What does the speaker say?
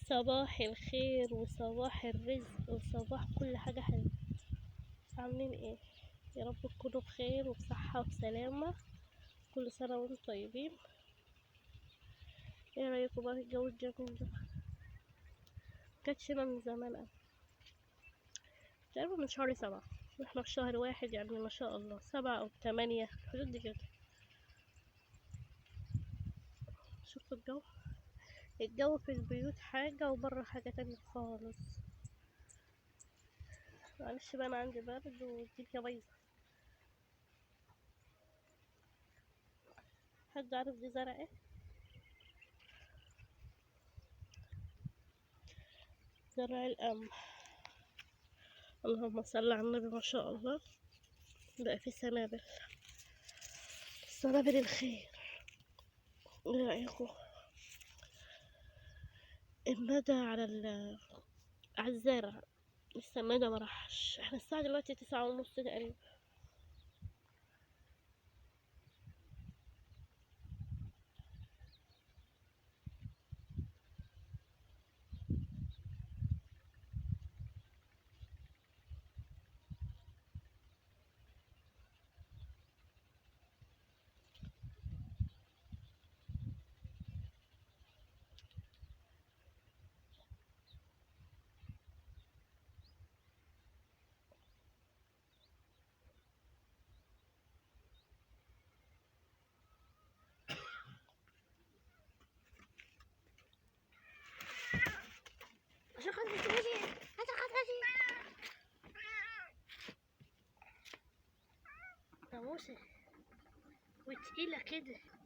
صباح الخير وصباح الرزق وصباح كل حاجة حلوة. عاملين ايه؟ يا رب تكونوا بخير وبصحة وبسلامة، كل سنة وانتم طيبين. ايه رأيكم بقى في الجو الجميل ده؟ مكانش هنا من زمان اوي، تقريبا من شهر 7، واحنا في شهر 1، يعني ما شاء الله 7 أو 8 الحدود دي كده. شفتوا الجو؟ الجو في البيوت حاجة وبره حاجة تانية خالص. معلش بقى أنا عندي برد والدنيا بايظة. حد عارف دي زرع ايه؟ زرع القمح. اللهم صل على النبي. ما شاء الله بقى في سنابل، سنابل الخير. ايه رأيكم؟ الندى على الزرع لسه الندى ما راحش. احنا الساعة دلوقتي 9:30 تقريبا. عشان خاطر تغشي، عشان خاطر تغشي. ناموسة وتقيلة كده.